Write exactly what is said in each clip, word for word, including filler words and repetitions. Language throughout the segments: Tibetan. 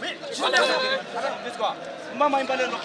མ་མ་ཡིན་པ་ལས་ལོ།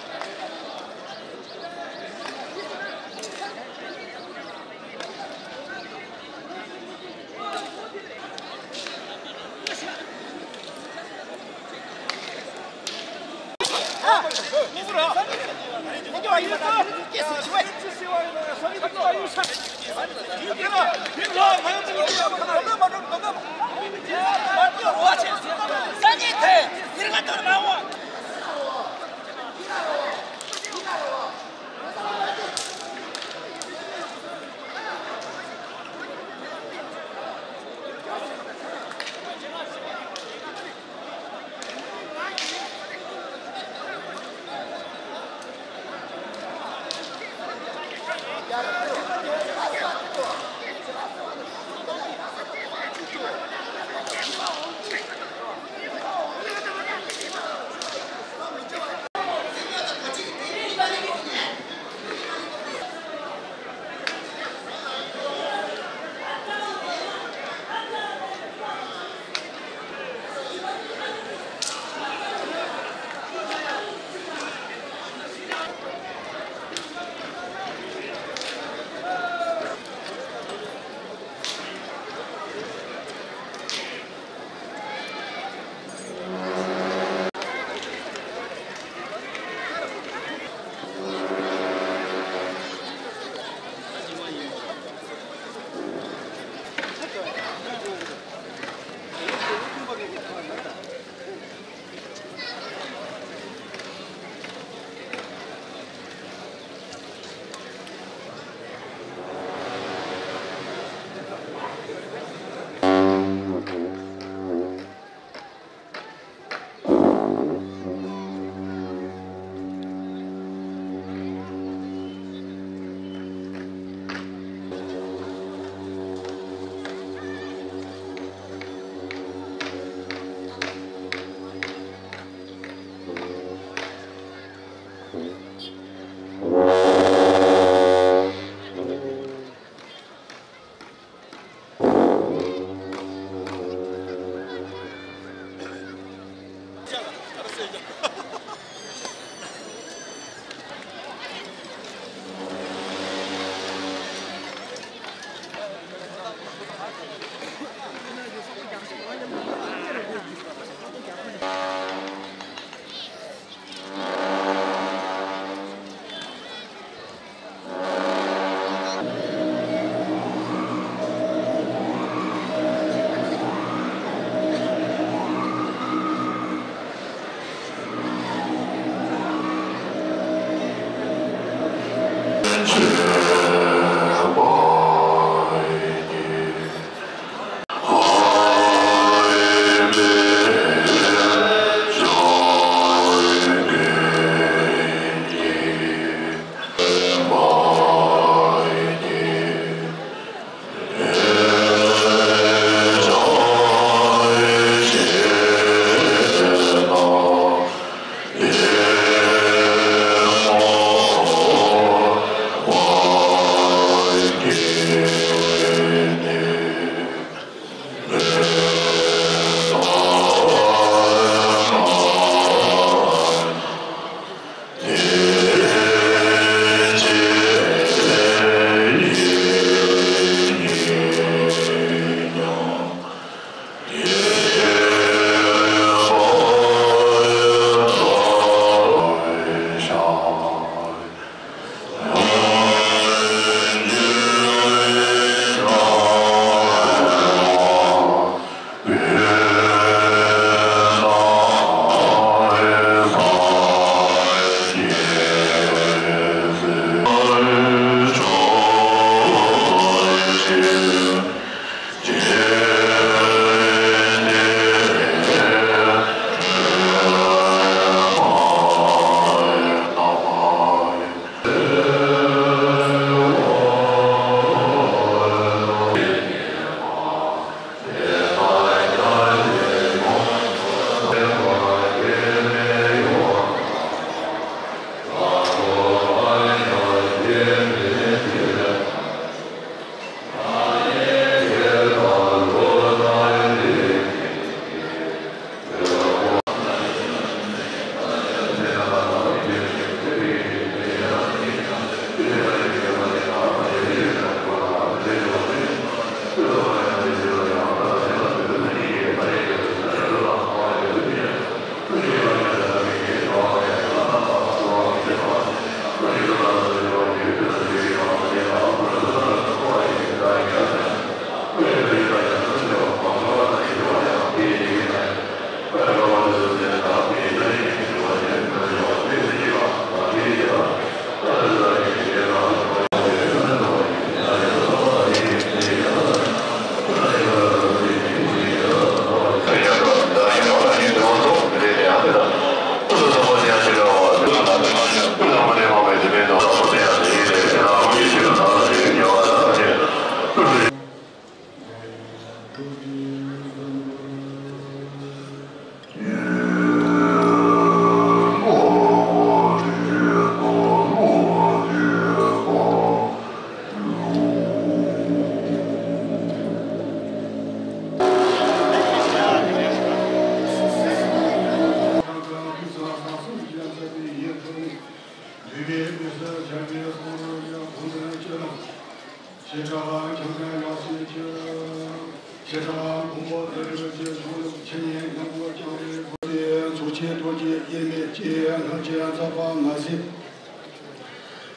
ཚོགས་ཆེན་རྡོ་རྗེ་དབྱེར་མེད་ཀྱི་སྔར་བྱས་རྩ་བ་ལྔ་ཞིག་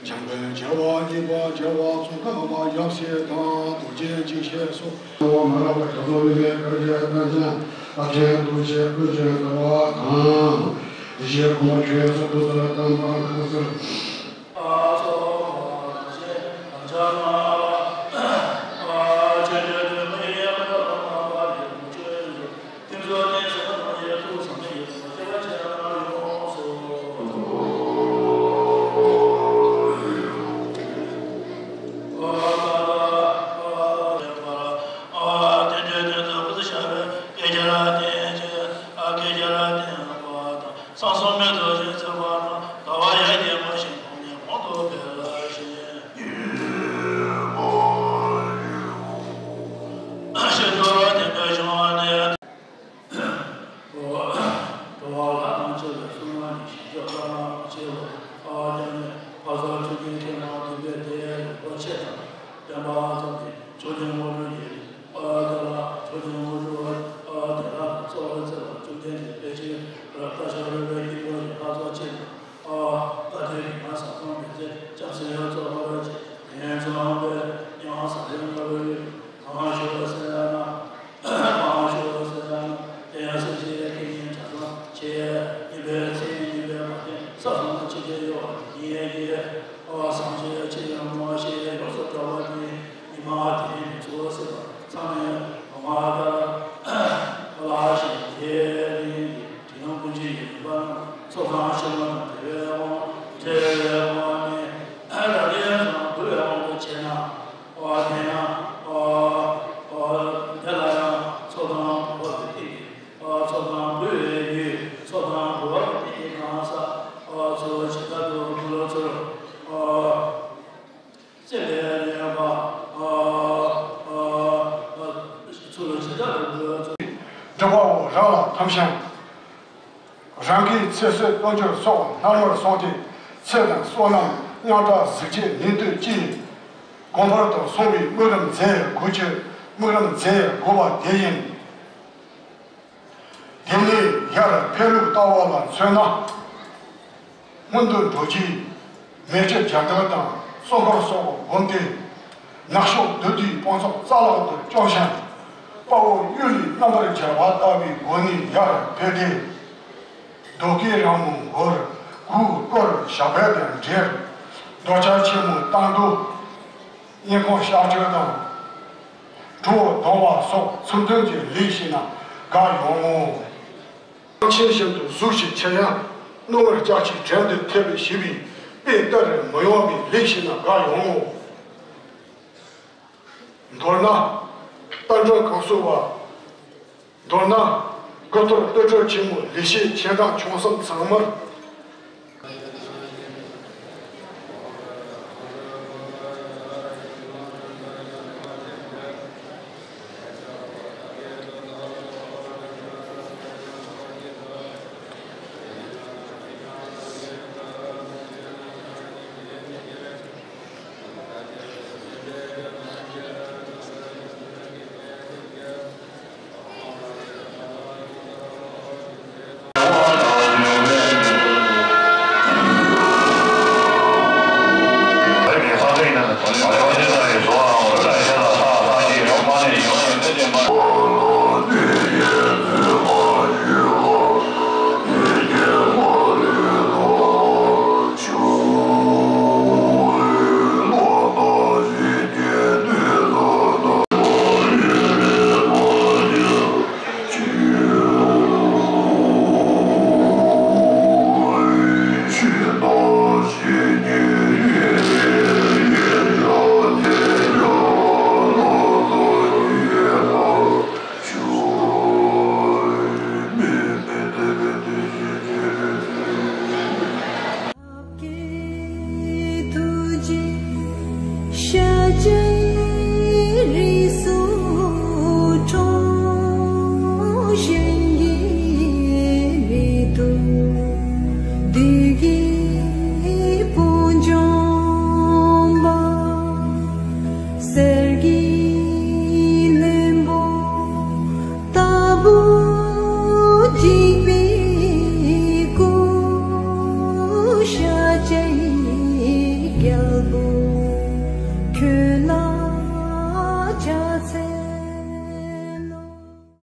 འཇམ་དཔལ་རྒྱལ་བ་གཉིས་པ་རྒྱལ་བ་ཙོང་ཁ་པ་ཡབ་སྲས་དང་རྡོ་རྗེ་འཇིགས་བྱེད་སོགས། མ་རབས་པ་གྲོགས་ཚོགས་མི་མེད་དཀར་རྒྱལ་རྣམ་བཞག་རླབས་ཆེན་རྡོ་རྗེ་ཀུན་གྱི་ཟླ་བ་དང་། རྗེ་གོང་མ་ཁྱོད་སོགས་ཐུགས་སུ་བསྟན་པ་ཁག་སོགས། བསམ་གསུམ་མེད་དུ་བཞེངས་ཚུལ་བ་དང་། ཟླ་བ་ཡར་རྒྱས་པ་ཞིག་གོང་ནས་གོང་དུ་འཕེལ་ཞིང་། ཤེས་རབ་ལྡན་པའི་གཞུང་ནས། འགྲོ་བ་ལྷ་དང་བཅས་པའི་གསུང་ངག་གི་ཞིང་སྐྱོབ་བླ་ན་མ་མཆིས་པ། ཨ་ཀྱང་ནས་ཕ་ས་ཆུ་ཀུན་ཁྱེད་རང་འདུས་པའི་དེ་ཡང་ཡོད་པ་ཆེ་དང་། བསྟན་པ་ཨ་ཙམ་གྱི་ཆོས་ཀྱི་ངོ་སྤྲོད་ཡིན། ཨ་དེ་ལ་ཆོས་ཀྱི་ངོ་སྤྲོད་ཨ་དེ་ལ་གཙོ་བོར་བརྩི་བ་བཅོམ་ལྡན་འདས་དཔལ་ཆེན་རབ་ཏུ་ཞབས་རོལ་པའི་དཀྱིལ་འཁོར་གྱི་ལྷ་ཚོགས་ཆེ་དང་། ཨ་བཀའ་དྲིན་གྱི་ང་ས་ཁོང་མི་ཚེ་ལྕམ་སྲིང་ཡང་གཙོ་བོར་བྱེད། ཡན་ཚང་པའི་ཡང་ས་ཡང་ལ་བའི་གང་ཞུ་བ་སེ་ཡ་ན། གང་ཞུ་བ་སེ་ཡ་ན། དེ་ཡང་སེ་ཆེ་ཁེ་ཉིན་གྲྭ་ཚང་ཆེ། ཉིན་པའི་ཚེ་ཉིན་པའི་མ་ཐེན་ས་སོང་ན་ཆེ་ཆེ་ཡོད་ཡིན་ཡ་གི། ཨ་སང་ཆེ་ཆེ་ཡང་མ་ཤེས་ཡོངས་སུ་གྲྭ་བ་ནི། ཉི་མ་དེ་ནི་གཙོ་བོ་སེ་བ་ཚང་མའི་མ་ག་ལ་ཞིག་དེ་ནི། དེ་ཡང་ཀུན་གྱི་ཡིན་པ་ན་ཚོགས་དང་ཤེས་པ་དང་བྲལ་བའི་དབང་། བྲལ་བའི་དབང་ནི་རང་རེ་རང་འདུལ་བའི་དབང་དུ་བྱས་ན། ཨོ་དེ་ཡང་ཨོ་ཨོ་དེ་ལ་ཡང་ཚོགས་དང་འདུལ་བ་གི་སྟེང་གི་ཨོ་ཚོགས་དང་འདུལ་བའི་ཡུལ། ཚོགས་དང་འདུལ་བ་གི་སྟེང་གི་གང་ཟག་ཨོ་ཚོགས་ཇི་ལྟར་དུ་འདུལ་ཚུལ། ཨོ། སེམས་ལས་ལས་པ། ཨ་ཨ་ཨ་ཚུལ་ཇི་ལྟར་འདུལ་ཚུལ། སྒྲུབ་པ་པོ་རང་ལ་ཕམ་ཞིང་། རང་གི་ཚེ་བསོད་དཀོན་མཆོག་སོགས་སྣང་བར་སོང་སྟེ། ཚེ་དང་བསོད་ནམས་དངངས་སྐྲག་གཟི་བརྗིད་ནུས་མཐུ་ཅི་ཡིན། གོང་འཕེལ་དུ་སོང་བའི་དམིགས་རིམ་མཛད་དགོས་ཀྱི། དམིགས་རིམ་མཛད་དགོས་པ་དེ་ཡིན། དེ་ནས་ཡར་འཕེལ་ལུགས་ལྟ་བ་ལ་མཚོན་ན། སྔོན་དུ་འགྲོ་རྒྱུའི་མེ་ལྕེ་བརྒྱ་ཕྲག་དང་གསུང་འཁོར་སོགས་བསྒོམས་ཏེ། ནག་ཕྱོགས་བདུད་བདུད་དཔུང་ཚོགས་རྩ་བརླག་ཏུ་བཅོམ་ཞིང་། དཔའ་བོ་གཡུལ་ལས་རྣམ་པར་རྒྱལ་བ་ལྟ་བུའི་སྒོ་ནས་ཡར་འཕེལ་ཏེ། རྡོ་སྐས་རིང་མོ་མགོར་གུར་བསྐོར་ཞབས་པད་དང་འབྲེལ། རྡོ་གཅལ་ཆེན་མོ་བཏང་དུ་སྙིང་ཁོང་གཤགས་བཅོས་དང་། གྲོ་བོ་གདོང་བ་སོགས་ཚུལ་མཐུན་གྱི་ལས་བྱས་ན་དགའ་ཡོང་ངོ་། ཆེན་བཞིན་དུ་གཟུགས་ཤིག་ཆེ་ཡང་། རྣོ་ངར་ལྕགས་ཀྱི་བྲན་དུ་ཐེབས་པའི་ཞི་བའི་དཔེ་ལྟར་མི་ཡོང་བའི་ལས་བྱས་ན་དགའ་ཡོང་ངོ་། མདོར་ན། རྟ་མགྲིན་གང་གསོ་བ། མདོར་ན། དགུ་ཐོར་སྟོད་འགྲོ་ཆེན་མོ་ལེགས་བཤད་ཆེ་འབྲིང་ཆུང་གསུམ་ཚང་མར།